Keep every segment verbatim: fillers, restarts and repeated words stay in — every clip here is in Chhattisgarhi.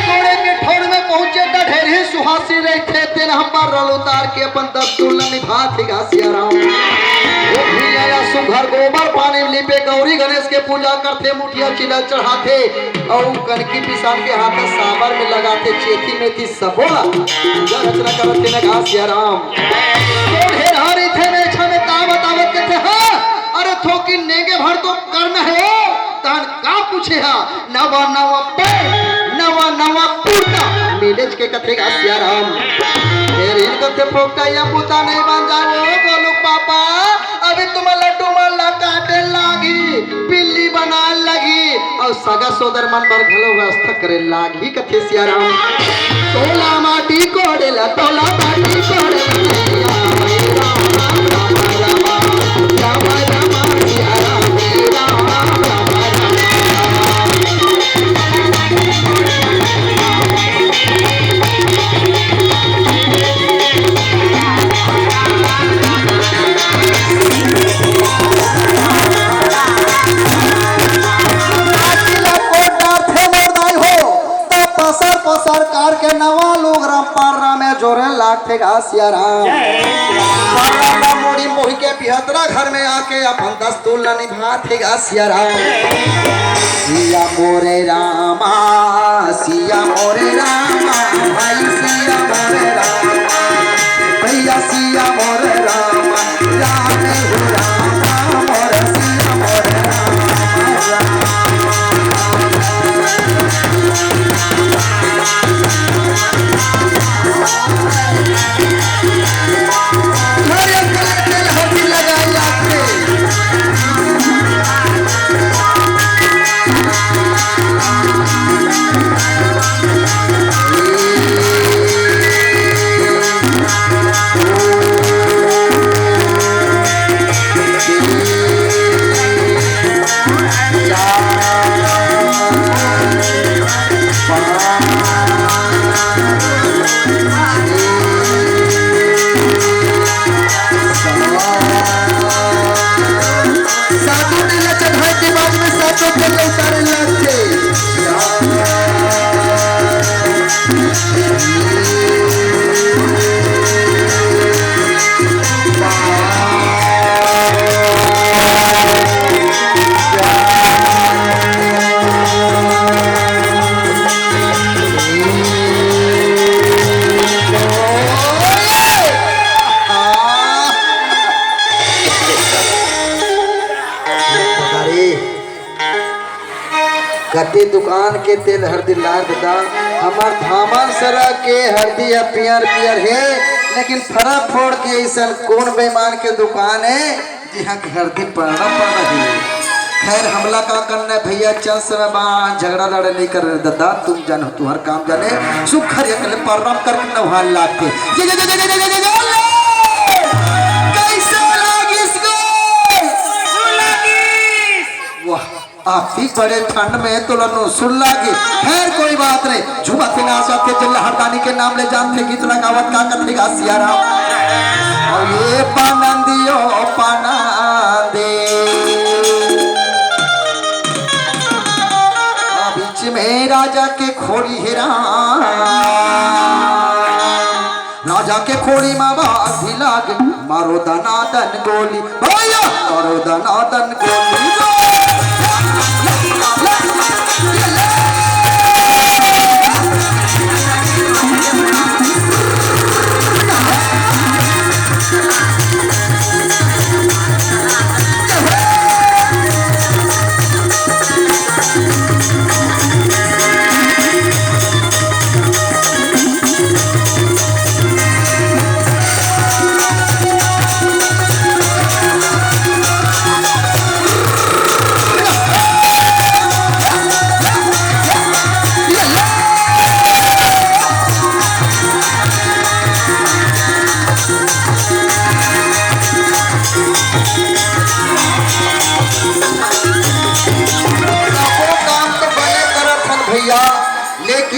कोड़े के ठौर में पहुंचे त ढेरही सुहासी रहिथे, तेन ह पर्रा ल उतार के अपन दस्तूर ल निभाथे गा सियाराम। ओ भुइयां ला सुघर गोबर पानी म लिपे, गौरी गणेश के पूजा करथे, मुठिया चिलर चढ़ाथे, अउ कनकी पिसान के हाथ साबर में लगाथे, चेथी मेथी सबो ला पूजा रचना करत हे न गा सियाराम। तो ढेरहा रहिथे मेछा में ता बतावत कथे, हाँ, अरे थोकिन नेंगे भर तो करना हे ओ, तहन का पूछे हा, नवा नवा पैंट, नवा नवा कुर्ता, मिलेच के कथे गा सियाराम। फेर इनकर ते फोकटा या पुता नहीं बन जाओ, गोलू पापा, अभी तुम लड्डू मन ला काटे लागी, पिल्ली बनाए लागी, अउ सगा सोदर मन बर घलो व्यवस्था करे लागी, कथे सियाराम। तोला माटी कोड़े ला, तोला माटी कोड़े ला, सिया राम, राम, राम, राम, राम, राम, सिया राम, राम, राम, राम, राम। काकी ला कोट डारथे मोर दाई हो, त पसर पसर कार के नवा लुगरा पर्रा में जोरे लागथे गा सियाराम। पर्रा का मुड़ी मुही के बिहतरा घर में आके अपन दस्तूर ला निभाथे गा सियाराम। सिया मोरे रामा, सिया मोरे रामा, भाई सिया मोरे रामा, भैया सिया मोरे रामा, राम हो रामा, मोरे सिया मोरे रामा। हर एक गला तेल हरदी लगाए लागथे। सातों तेला चढ़ाए के बाद में सातों तेल उतारे लगथे। अरे, कते दुकान के तेल हरदी लाग दा, हमर धामन सरा के हरदी ह पियर पियर हे, लेकिन फरा फोड़ के अइसन कोन बेईमान के दुकान हे, जिहां के हरदी पर्रा पर्रा हे। खैर, हमला का करना हे भैया, चल सरा बा, झगड़ा लड़े नहीं कर रहे दादा, तुम जानो, तुम्हार काम जाने, सुखर एकले पर्रा करके नहान लागथे। ये, ये, ये, कैसे लागिस गो? वाह, अति बड़े ठंड में तोला नोसुर लागे। खैर, कोई बात नहीं, झूमत नाचत के जल्ला हरदानी के नाम ले जानथे, गीत ला गावत का कथे गा सियाराम। अउ ये पानंदियो पानंदे, बीच में राजा के खोरी हे राम। राजा के खोरी मा बाजी लागे, मारो दनादन गोली, भैया, मारो दनादन गोली।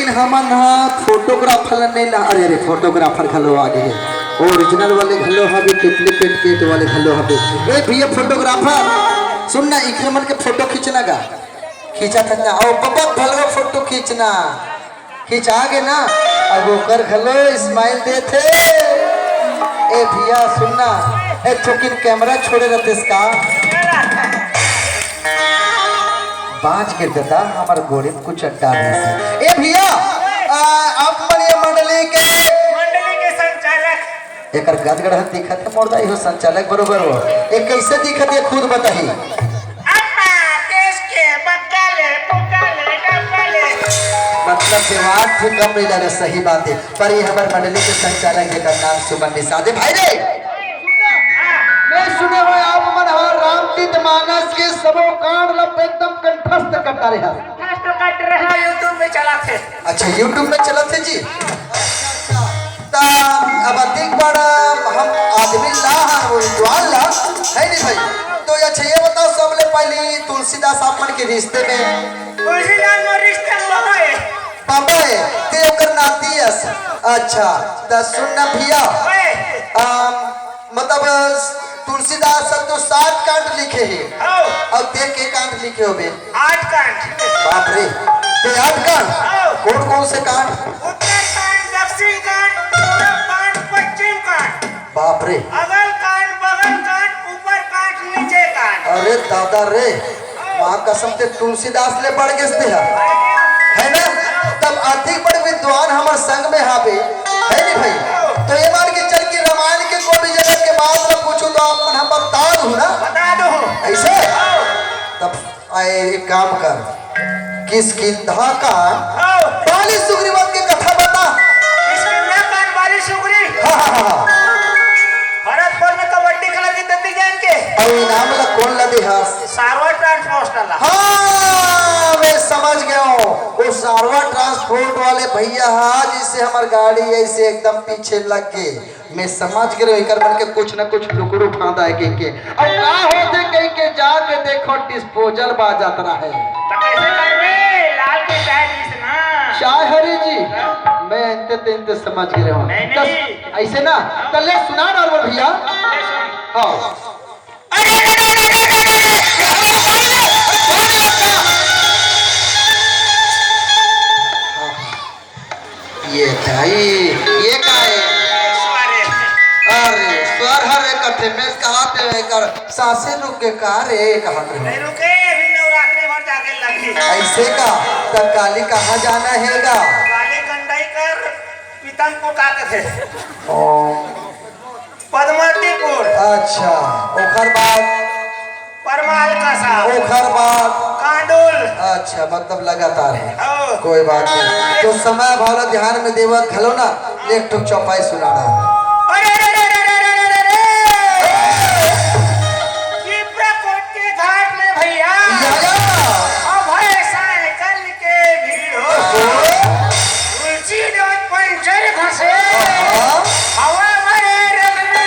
हमन ह फोटोग्राफर ल नइ ला, अरे, अरे, फोटोग्राफर घलो आ गे हे, ओरिजिनल वाले घलो हवे, डुप्लीकेट केट वाले घलो हवे। ए भैया फोटोग्राफर, सुन ना, इखर मन के फोटो खींचना गा, खींचा था ना, ओ बबक घलो फोटो खींचना, खिंचा गे ना, अब ओकर घलो स्माइल देथे। ए भैया सुन ना, ए थोकिन कैमरा छोड़े रहतेस का? बाँच गे ददा, हमर गोड़े में कुछ अड्डा रहिस। ए भैया, आ, आप मन ये मंडली के मंडली के संचालक। एकर गदगड़हन दिखत हे मोर दाई हो, संचालक बरोबर हो। ए कैसे दिखत हे, खुद बताही। अम्मा, केस के, बक्का ले, पुक्का ले, डब्बा ले। मतलब, दिमाग भी कम नहीं लगे, सही बात है। पर ये हमर मंडली के संचालक, जेकर नाम सुमन निषाद हे। भाई रे, मैं सुने हों आप मन ह रामचरित मानस के सबो कांड ल एकदम कंठस्थ कर डारे हव। कंठस्थ कर रहा, YouTube में चला थे। अच्छा, YouTube में चला थे जी। त अब अधिक बड़ा हम आदमी ला हन, वो विद्वान ला, है नहीं भाई? तो अच्छा, ये बताओ, सबले पहली तुलसीदास आप मन के रिश्ते में? तुलसीदास मोर रिश्ते में बाबा है। बाबा है, ते ओकर नाती अस। अच्छा, त सुन ना भैया, ओए। अम, मतलब, तुलसीदास ह तो सात कांड लिखे हे। हव। अउ ते के कांड लिखे होबे? आठ कांड। बाप रे, ते आठ कांड? हव। कौन कौन से कांड? उत्तर कांड, दक्षिण कांड, पूरब कांड, पश्चिम कांड। बाप रे। अगल कांड, बगल कांड, ऊपर कांड, नीचे कांड। अरे दादा रे, माँ कसम, ते तुलसीदास ले बढ़ गेस ते हा, है ना? तब अति बड़ विद्वान हमर संग में हावे, है नी भाई? तो ये मान के चल कि रामायण के कोई भी जगह के बात ला पूछो तो आप मन हम बता दो ना। बता दो। ऐसे? तब आए, एक काम कर, किष्किंधा का, आओ। बाली सुग्रीव के कथा बता। किष्किंधा का बाली सुग्रीव। हाँ, हाँ, हाँ, हाँ। भरतपुर में कबड्डी खेलत रहिस, दद्दी जान के। अउ इनाम ला कौन ला दे हस? सारवा ट्रांसपोर्ट ला। हाँ, मैं समझ गया हूँ। वो सारवा ट्रांसपोर्ट वाले भैया हा, जिससे हमर गाड़ी ऐसे एकदम पीछे लग गए। मैं समझ गे रहेंव, एकर मन के कुछ न कुछ लुकड़ू फांदा हे कहिके। अब का होथे कहिके, जाके देखो, डिस्पोजल बाजत रहे। तो कैसे करबे? लाल के चाय दिस ना। चाय हरे जी, मैं एनते तेनते समझ गे रहेंव। नहीं, त नहीं। ऐसे ना, त ले सुना डारबो भैया। ले सुन। हाँ। अरे, अरे, अरे, ये का हे? ये का हे? अरे, स्वर हरे कथे, मैं कहा थे, एकर सांसें रुक गे का रे, कहा थे। नहीं रुके, अभी नवरात्रि भर जागे लगी। ऐसे का? त काली कहाँ जाना हे गा? काली गंडई कर पीतमपुर का कथे। ओ। पद्मावतीपुर। अच्छा, ओकर बाद? परमाल कसा। ओकर बाद? कांडोल। अच्छा, मतलब लगातार हे। हाँ। कोई बात नहीं। तो समय भावना ध्यान में देवत घलो ना, एक ठो चौपाई सुनाना। अरे, अरे, अरे, अरे, अरे, अरे, अरे, अरे। चित्रकूट के घाट में भैया। या, या। अभय साइकिल के भीड़ हो। ओहो। तुलसी रोज पंचर घसे। हाँ। हवा भरे रजनी।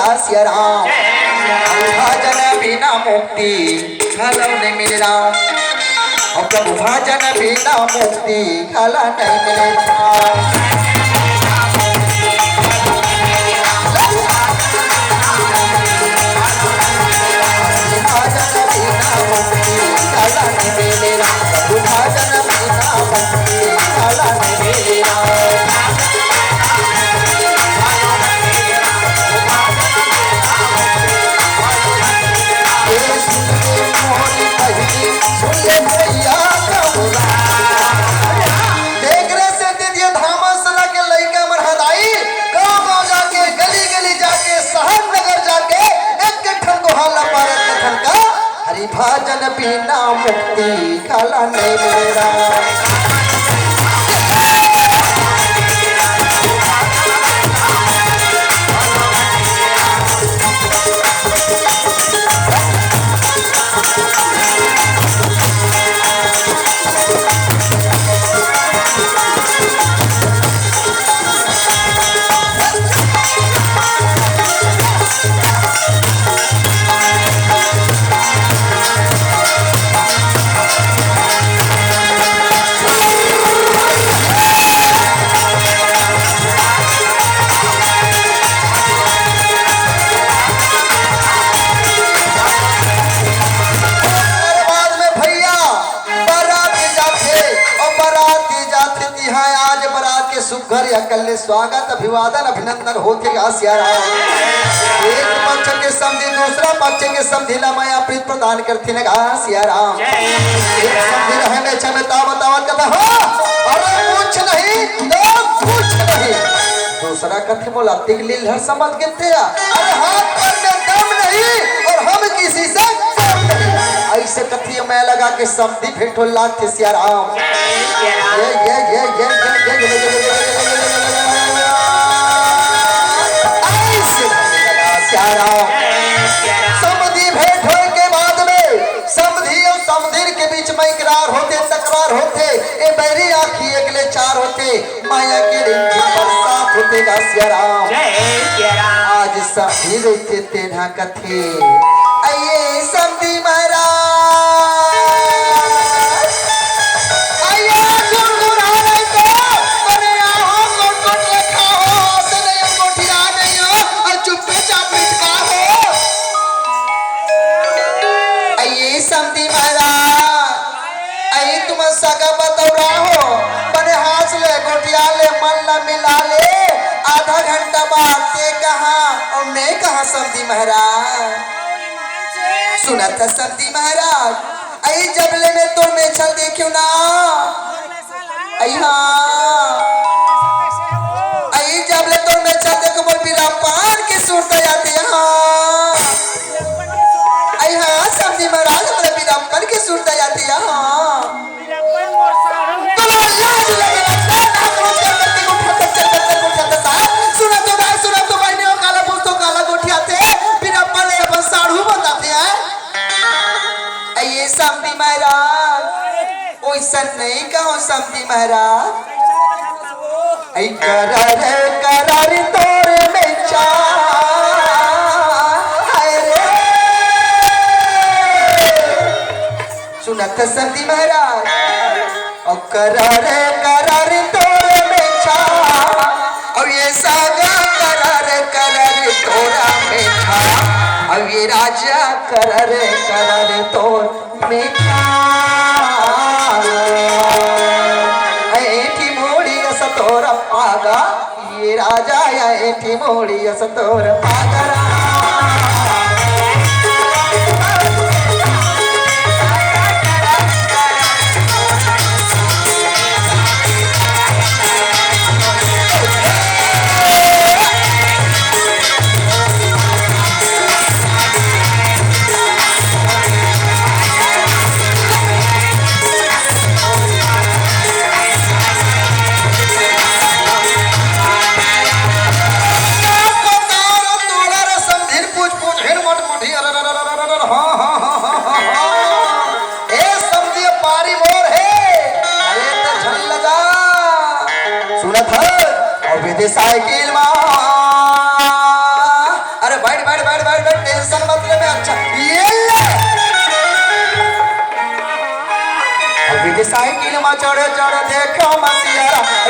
सिया राम। भजन बिना मुक्ति घलो नहीं मिले राम। और प्रभु भजन बिना मुक्ति घलो नहीं मिले राम। भजन बिना मुक्ति घलो नहीं मिले राम। प्रभु भजन बिना मुक्ति घलो नहीं मिले राम। ए सुन ले मोरी बहिनी, सुन ले भैया गौरा। देख रे से दीदी धामा सला के लइका मन हदाई, गांव गांव जाके, गली गली जाके, शहर नगर जाके, एक एक ठन को हाला पारत कथन का, हरि भजन बिना मुक्ति घलो नहीं मिले राम। अरे बाद में भैया, बारात जाथे, और बारात जाथे, तिहां आज बारात के सुघर या कल्ले स्वागत, अभिवादन, अभिनंदन होथे गा सिया राम। एक पक्ष के समधी दूसरा पक्ष के समधी ला मया प्रीत प्रदान करथे न गा सिया राम। एक समधी रहे में छमे ता बतावत कथा, हाँ, अरे कुछ नहीं तो कुछ नहीं। दूसरा कथे मोला तिगली लहर समझ के तेरा, अरे हाथ पर में दम नहीं और हम किसी से कम नहीं। ऐसे कथिया मैं लगा के समधी भेंटो लाथे सिया राम। ये, ये, ये, ये, ऐसे लगा सिया राम। समधी भेंट होए के बाद में समधी और समधीन के बीच में इकरार होथे, तकरार होथे, ए बैरी आँखी एक ले चार होथे, माया के रिमझिम बरसात होथे गा सिया राम। जय सिया राम। आज समधी रहिथे तेन ह कथे, अये समधी महाराज, अये गुरगुरा रहिथे, बने आहो, कोट कोट लेखा हो, असे नहीं हो, गोठिया नहीं हो, अउ चुप्पे चाप मिटका हो। अये समधी महाराज, अई तुमन सगा बतौरा हो, बने हाथ ले, गोठिया ले, मन ला मिला ले, आधा घंटा बाद ते कहाँ अउ मैं कहाँ समधी महाराज। सुनत ह समधी महाराज, अई जब ले मैं तोर मेछा ल देखेंव ना, अई हाँ, अई जब ले तोर मेछा ल देखेंव मोर बीरापन के सुरता आथे हाँ। अई हाँ, समधी महाराज, हमर बीरापन के सुरता आथे हाँ। तोला लाज लगे ना, ना, ना, करो, चल, चल, चल, उठा, चल, चल, चल, चल, उठा, चल, साहब। सुना तो भाई, सुना तो भाई, नहीं हो, काला पूछ तो काला गोठियाथे, बीरापन ले अपन साढ़ू बताथे, हैं? अये समधी महाराज, ओइसन नहीं कहो समधी महाराज। अई करर करर तोर मेछा, हाय रे। सुनत ह समधी महाराज, अउ करर करर तोर मेछा, अउ ये सागा करर करर तोरा मेछा, अउ ये राजा करर करर तोर मेछा। ऐठी मुड़ी अस तोर पागा, ये राजा या ऐठी मुड़ी अस तोर पागरा।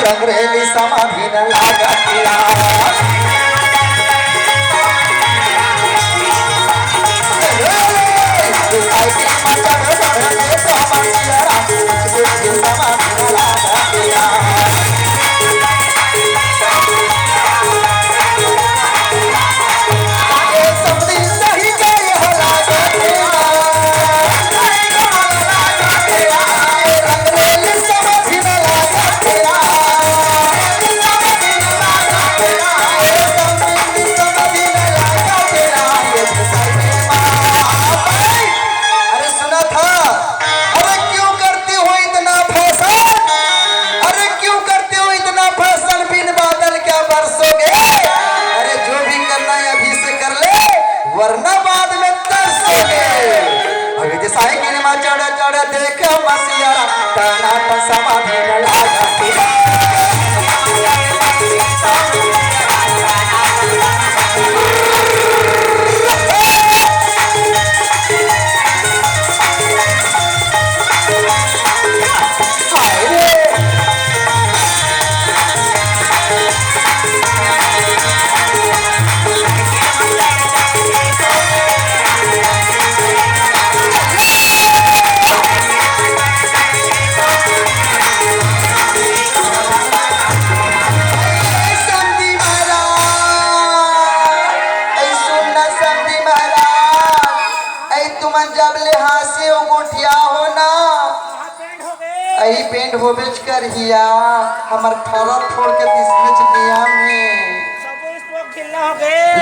टंगरेली समाधि न लागतिया। अरे सुना था, अरे क्यों करते हो इतना फैशन? अरे क्यों करते हो इतना फैशन? बिन बादल क्या बरसोगे? अरे जो भी करना है अभी से कर ले, वरना बाद में तरसोगे। अभी जैसा है कि मा चढ़ा चढ़ा देख मसिया, ताना तो समाधि में लगा। समधी महाराज, ऐ सुन ना समधी महाराज, ऐ तुमन जब ले हाँसे हो गोठिया हो ना, ऐ बेंड होबेच करहिया, हमर फरत फोड़ के दिसमेच नियम हे।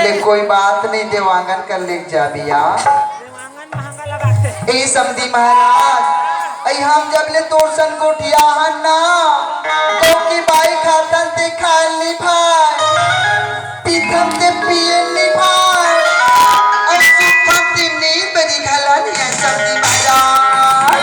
ले कोई बात नहीं, देवांगन कर ले जाबिया। ए समधी महाराज, अई हम जब ले तोर सन गोठिया हन ना, तो की बाई खातन ते खान नी भाई, पीथन ते पियन नी भाई, अई सुथन ते नींद बनी घला नी है समधी महाराज।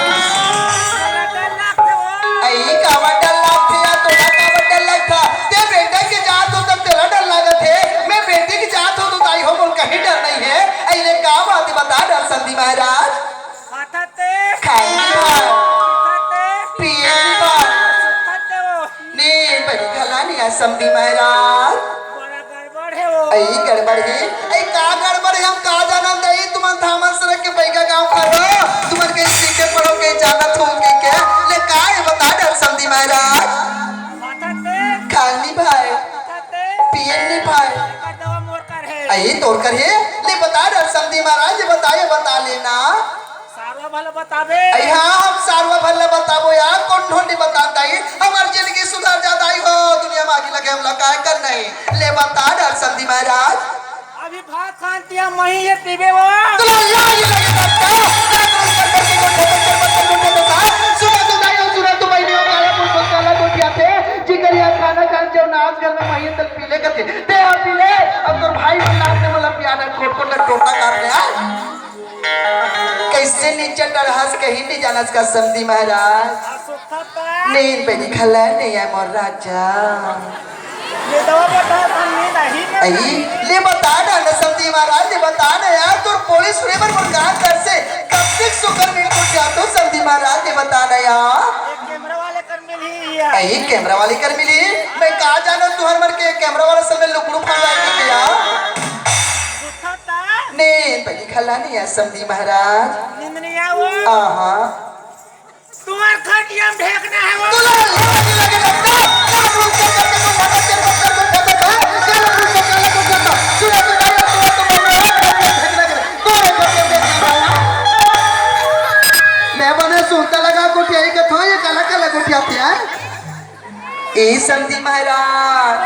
अई कावा डर लागथे या तोला कावा डर लागथा? ते बेटा के जात हो तब तेला डर लागत हे, मैं बेटी के जात हो तो ताई हो मोर कहीं डर नहीं है। अई ले का बात बता डर समधी महाराज। खाथा ते। खाई नी भाई। पीथा ते। पिए नी भाई। सुत्था ते वो। नी, बड़ी घला नी आ समधी महाराज। बड़ा गड़बड़ है वो। अई गड़बड़ है। अई का गड़बड़ है, हम का जानन दई, तुमन थामन सरक के बैगा गाँव खा लो। तुमन कहीं सीखे पढ़ो, कहीं जानत हो, कहीं के। ले का है बता डर समधी महाराज। खाथा ते। खाई नी भाई। सुत्था ते। पिए नी भाई। कर दवा मोर कर है। अई तोर कर है। ले बता डर समधी महाराज, ले बताए, बता लेना। सारवा भला बताबे। अई हाँ, हम सारवा भला बताबो यार, कोन ठोंडी बता दाई, हमर जिंदगी सुधर जा दाई हो, दुनिया में आगी लगे हमला काय कर नहीं। ले बता डर समधी महाराज। अभी भात खान तिया मही ये पीबे वो। तुला लाज लगे तब का? सुना तो दाई हो, सुना तो बहिनी हो, काला मुंह काला गोठिया थे, जिगर या खाना खान जो नाच घर में मही तल पीले कथे, ते आ पीले, अब तोर भाई लाग ने मला पियाना कोट कोट टोटा कर ले आ। कैसे नीचे डरहस कहीं नहीं जानस का समधी महाराज। नींद पे निकल नहीं है मोर राजा। ये दवा बता, हम नींद आ ही नहीं। अई, ले बता ना, ना समधी महाराज, ले बता ना यार, तोर पुलिस रे बर मोर गांव घर से कब तक सुकर मिल को जातो समधी महाराज, ले बता ना यार। एक कैमरा वाले कर मिली यार। अई, कैमरा वाले कर मिली, मैं का जानो तुहर मर के कैमरा वाला सब में लुकड़ू फंसा के गया। सुखता। नींद पे निकल नहीं है समधी महाराज। नींद नहीं आओ। आहा। तुम्हार खटिया में ढेकना है वो। तुला लाज लगे लगता, काला मुंह के करके तू भटक के पत्थर को फेंकता है, काला मुंह को काला को करता। सुना तो भाई, सुना तो भाई, फेंकना के तोरे खटिया में ढेकना है। मैं बने सुनता लगा गोठिया ही कथो, ये काला काला गोठिया थे यार। ए समधी महाराज,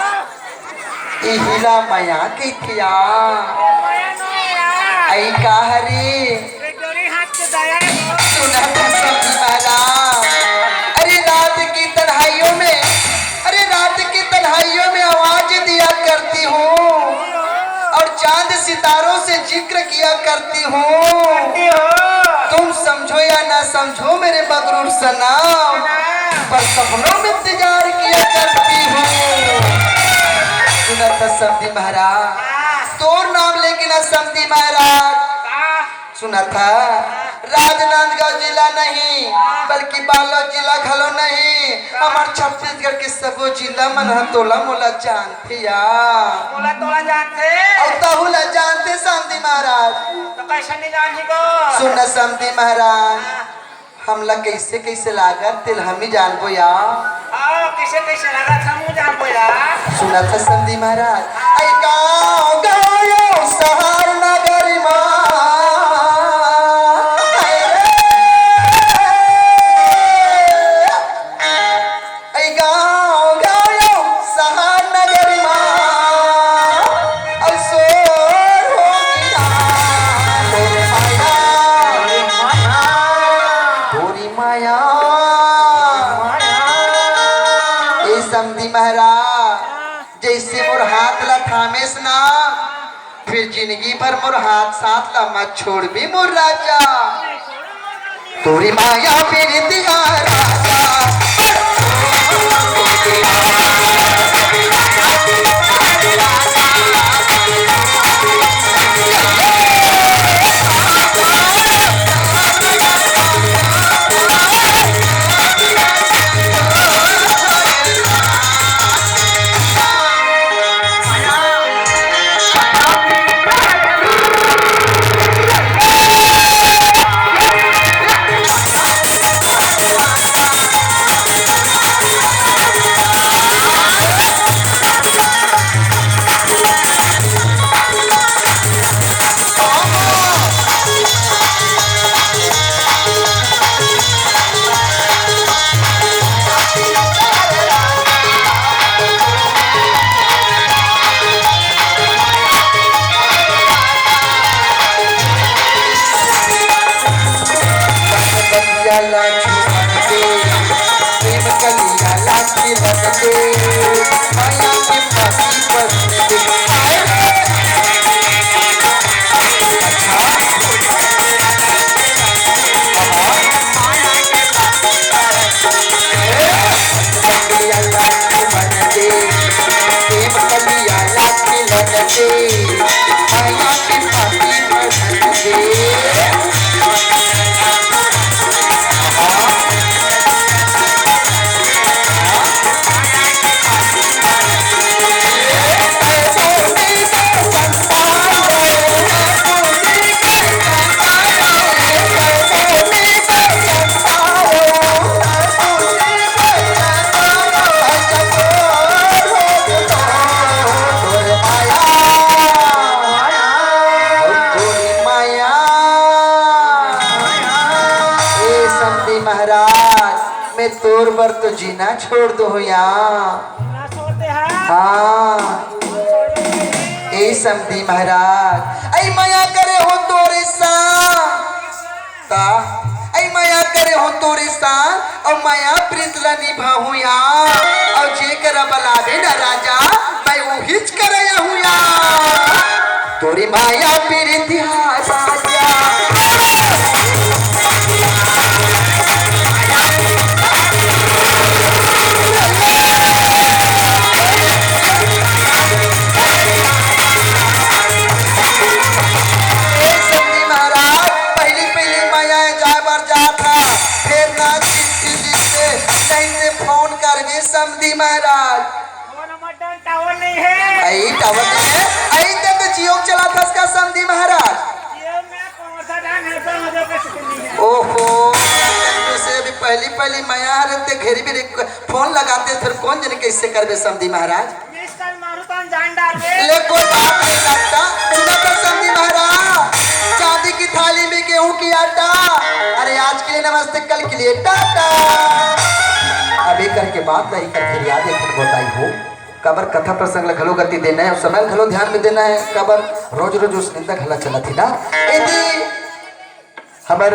ए हिला मया कहिथे या। अई का हरे? सुना था समधी महाराज। अरे रात की तन्हाइयों में, अरे रात की तन्हाइयों में आवाज दिया करती हूँ और चांद सितारों से जिक्र किया करती हूँ। तुम समझो या ना समझो मेरे मगरूर सनम, पर सपनों में इंतजार किया करती हूँ। सुना था समधी महाराज, तोर नाम लेके ना समधी महाराज। सुना था, राजनांदगांव जिला नहीं, बल्कि बालोद जिला घलो नहीं, हमर छत्तीसगढ़ के सबो जिला मन ह तोला मोला जानथे या। मोला तोला जानथे। अउ तहू ला जानथे समधी महाराज। तो कैसे नहीं जानही गो? सुन समधी महाराज, हाँ। हमला कैसे कैसे लागत तेल हम ही जानबो या। हाँ, कैसे कैसे लागत हम ही जानबो या। सुनत ह समधी महाराज, ऐ गाँव गाँव यो शहर नगर मा। ऐ गाँव गाँव यो शहर नगर मा। अउ शोर हो गिरा तोर माया। तोरी माया। ए समधी महाराज, जैसे मोर हाथ ला थामेस ना, फिर जिंदगी भर मोर हाथ साथ ला मत छोड़बी मोर राजा। तोरी माया पीरितिया राजा। कलिया ला छुअन दे, प्रेम कलिया ला खिलन दे, माया के फांसी बंधन दे। हाय रे। अच्छा। कलिया ला छुअन दे, प्रेम कलिया ला खिलन दे, माया के फांसी बंधन दे। ए समधी महाराज, मैं तोर बर तो जीना छोड़ दूं या। ना छोड़ दे हा। हाँ। ए समधी महाराज, ऐ मया करे हो तोरे सा। ता, ऐ मया करे हो तोरे सा, अउ मया प्रीत ला निभाहूं या। अउ जेकरा बलावे ना राजा, मैं उहीच करा आहूं या। तोरी माया पीरितिया राजा। ए समधी महाराज, पहली पहली मया जाए बर जात हा, फेर ना चिट्ठी लिखते, नहीं ते फोन करबे समधी महाराज। फोन मत डाल, टावर नहीं है। आई टावर नहीं है, आई ते तो जियो चलाथस का समधी महाराज। जियो में कौन सा डाल है, तो मुझे कुछ नहीं है। ओहो, तुझसे अभी पहली पहली मया हरे ते घेरी भी फोन लगाते, फिर कौन जने कैसे करबे समधी महाराज? मिस कॉल मारू तो हम जान डारबे। ले कोई बात नहीं करता, सुना तो समधी महाराज, चांदी की थाली में गेहूं की आटा। अरे आज के लिए नमस्ते, कल के लिए टाटा। अभी करके बात नहीं कर, फिर याद एक दिन बताई हो। काबर कथा प्रसंग ल घलो गति देना है, समय ल घलो ध्यान में देना है, काबर रोज रोज उस निंदा घला चलत ही ना। यदि हमर